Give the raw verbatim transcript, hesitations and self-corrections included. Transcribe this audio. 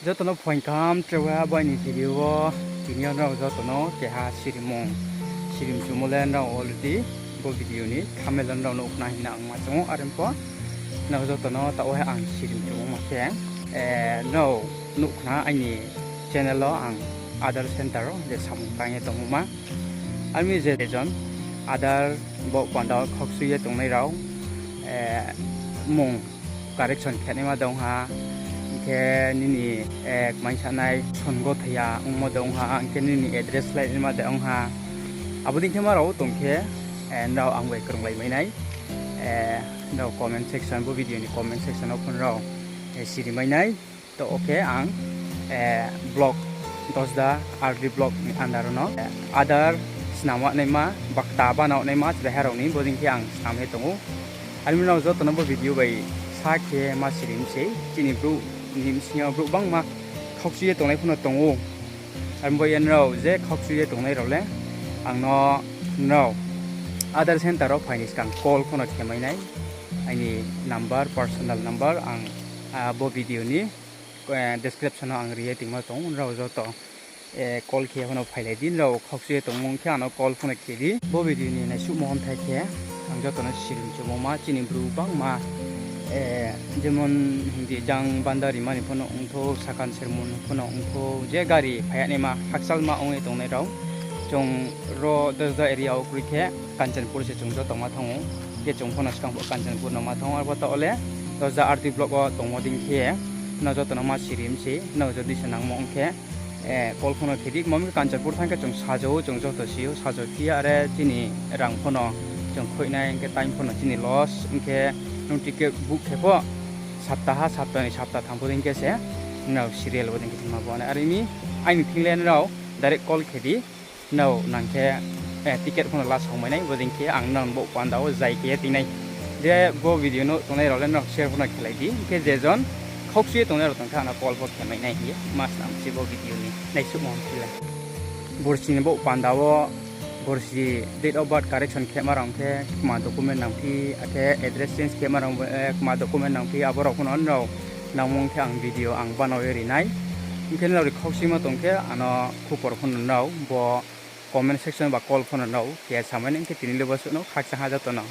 Joto no phuaing kaham, tre abo aini video wo. Tini yo nrao joto no keha sirimung, sirim chumo le nrao already bo video ni thumbnail wo nrao nuh khna hing na ang ma choung ou, are pho nrao joto no taoh wo ang sirim chumo ma khe, nrao nuh khna aini channel wo ang Aadhaar center wo je samung tang ye tongmo ma. Armi je jon Aadhaar bo panda wo khaukchu ye tongnai rao, mung correction khe naima de ong ha, hing khe nini kmai sanai songo thai ya ongmo de ong ha, hing khe nini address lai naima de ong ha. Abo dei khe ma rao tong khe, nrao ang bai krunglai mai nai. Nrao comment section, bo video ni comment section wo pho nrao siri mai nai. To okay, ang block, Dosda R D block ni under no Aadhaar snam wa naima, bakta bana naima chrai ha rao ni bo dei khe ang snam ye tong ou. Armi nrao joto no bo video bai sa khe ma sirim sei, chini brouh ni bsing yo brouh bangma khaukchu ye tongnai pho no tong ou. Armi bo ye nrao je khaukchu ye tongnai rao le ang no nrao Aadhaar center wo phai ni skang call pho no khe mai nai. Aini number, personal number ang bo video ni description wo ang ri ye tingmo tong ou, nrao joto call khe ye pho no phailai di. Nrao khaukchu ye tongmo ong khe ang no call pho no khe di. Bo video ni naisuhmo hom thai khe ang joto no sirim chumo ma, chini brouh bangma, jemon hing di jang banda rima ni pho no ong thou, sakan sermon pho no ong thou, je gari phai ya naima hakchalma ong ye tongnai rao. Chung ro Dosda area wo kroi khe Kanchanpur se chung joto ma thanng ou. Khe chung pho no skang pho Kanchanpur no ma thanng ou, arpho taoh le Dosda R D block wo tongmo dei khe nrao joto no ma sirim sei, nrao jodi se nangmo ong khe call pho no khe di. Kma mi khe Kanchanpur thanng khe chung saja ou, chung joto si ou, saja phi ya are chini rang pho no chung khoih nai, hing khe time pho no chini loss, hing khe nung ticket book khe pho saptaha, sapta ni sapta tham pho dei khe se nrao serial bo dei khe thima bo nai. Are mi aini thing le nrao direct call khe di. Nrao nang khe ticket pho no la sao mai nai, bo dei khe ang nrao no bo panda wo zai khe ye ting nai. Je bo video no tongnai rao le nrao share pho no khelai di, hing khe je jon khaukchu ye tongnai rao tong khe ang no call pho khe mai nai hing ye ma snam se bo video ni naisuhmo hom thai le. Borsi ni bo panda wo borsi date of birth correction khe ma rao khe kma document nangphi, akhe address change khe ma rao kma document nangphi, abo rao pho no nrao nangmo ong khe ang video ang banao ye ri nai. Hing khe nrao ri khaukchuimo tong khe ano khupor pho no nrao bo comment section ba call pho no nrao khe samai nai, hing khe tini le bo suh no khakchang ha joto no.